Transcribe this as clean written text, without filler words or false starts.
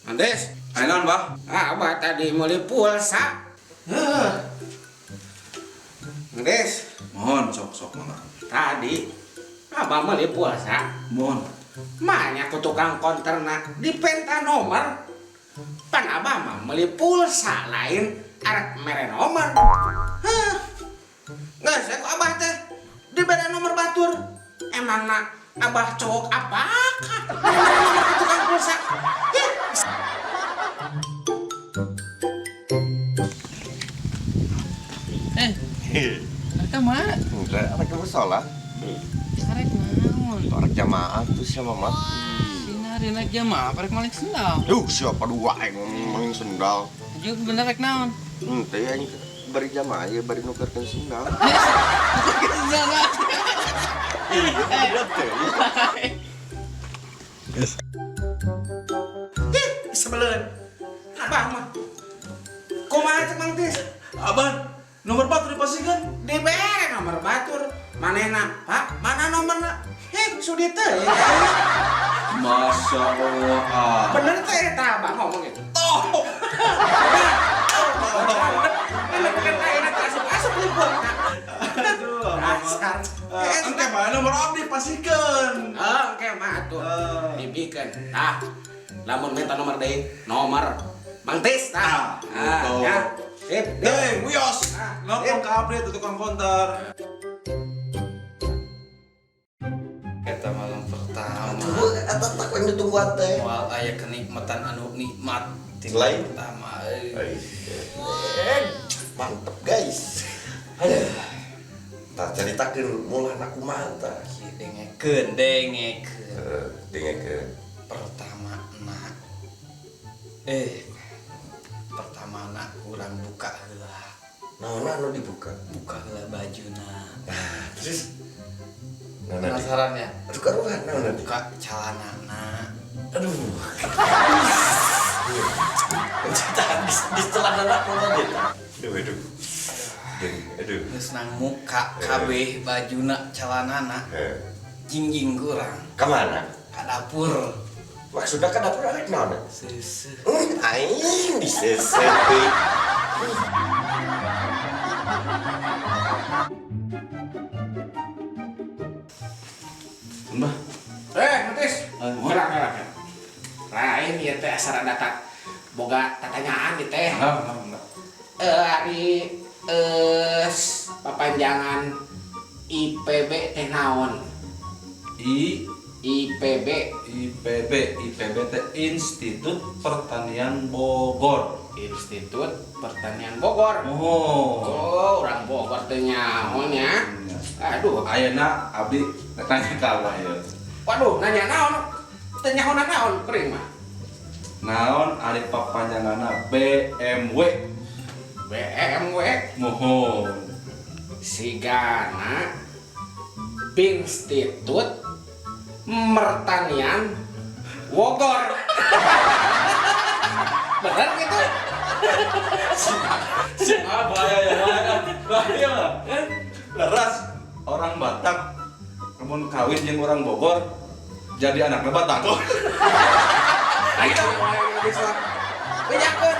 Andes, Ayo naon, Bah? Abah tadi meuli pulsa. Heuh. Andes, Mohon sok sok mangga. Tadi Abah meuli pulsa. Mohon. Manya ku tukang konterna dipenta nomor. Pan Abah mah meuli pulsa, lain arek mere nomor. Heuh. Geus ku Abah teh dibere nomor batur. Emangna Abah cowok apakah? Mere nomor ka tukang pulsa. Hih. Eh, mereka mana? Enggak, arek ke musola. Arek naon? Arek jamaah tuh siapa mah? Sinari naik jamaah, arek maling sendal. Duh, siapa dua yang maling sendal? Juga bener rek naon? Teh aing bari jamaah ya bari nukerkeun sendal. Sendal lah. Iya, bener teh. Hih, sebeleun. Abah mah. Kumaha cek Mang Tis? Abah, nomor batur dipasihkeun. Dibere nomor batur. Manehna, Pak, mana nomorna? Heh, sudi teh. Masya Allah. Ah. Bener teh eta Abah ngomong gitu. Toh. Bener kan ayeuna teh asup-asup libur. Aduh, Abah. Dasar. Engke mah nomor abdi pasihkeun. Oh, engke mah atuh. Dibikeun. Tah. Lamun minta nomor deui, nomor Mang Tis tah. Tah, gitu. Ya. Sip, Deh, wios. Ah, Nelpon ke abdi tuh tukang konter. Eta malam pertama. Tuh, eta tak yang ditungguan teh. Moal aya kenikmatan anu nikmat ti Lain. pertama euy. Mantep guys. Aduh. Tah caritakeun mulana kumaha tah? Kieu dengekeun, dengekeun. Heeh, dengekeun. Pertama na pertama na urang buka heula. Naon anu dibuka? Buka heula bajuna. Nah, terus naon deui? Penasaran ya? Aduh, karuhan naon deui? Buka celanana. Aduh. Di celana naon tadi? Aduh, aduh. Aduh, aduh. Geus nang muka kabeh bajuna celanana. Jingjing kurang. Ka mana? Ka dapur. Maksudnya ka dapur arek naon? Seuseuh. Aing diseuseuh teh. Mbah. Eh, Mang Tis. Mohon. Gerak, gerak. Lain ieu teh asa rada boga tatanyaan ieu teh. Enggak, enggak, enggak. Ari papanjangan IPB teh naon? I IPB. IPB, IPB teh Institut Pertanian Bogor. Institut Pertanian Bogor. Oh. Oh, orang Bogor teh nyaho nya. Aduh, Ayeuna abdi rek nanya ka Abah ieu. Waduh, nanya naon? Teu nyaho naon kuring mah. Naon ari papanjanganna BMW? BMW. Mohon. Sigana Institut Mertanian Bogor. Bener gitu? Si bahaya ya, bahaya. Bahaya. Leras orang Batak lamun kawin jeung orang Bogor jadi anaknya Batak. Ayo, bisa. Bejakeun.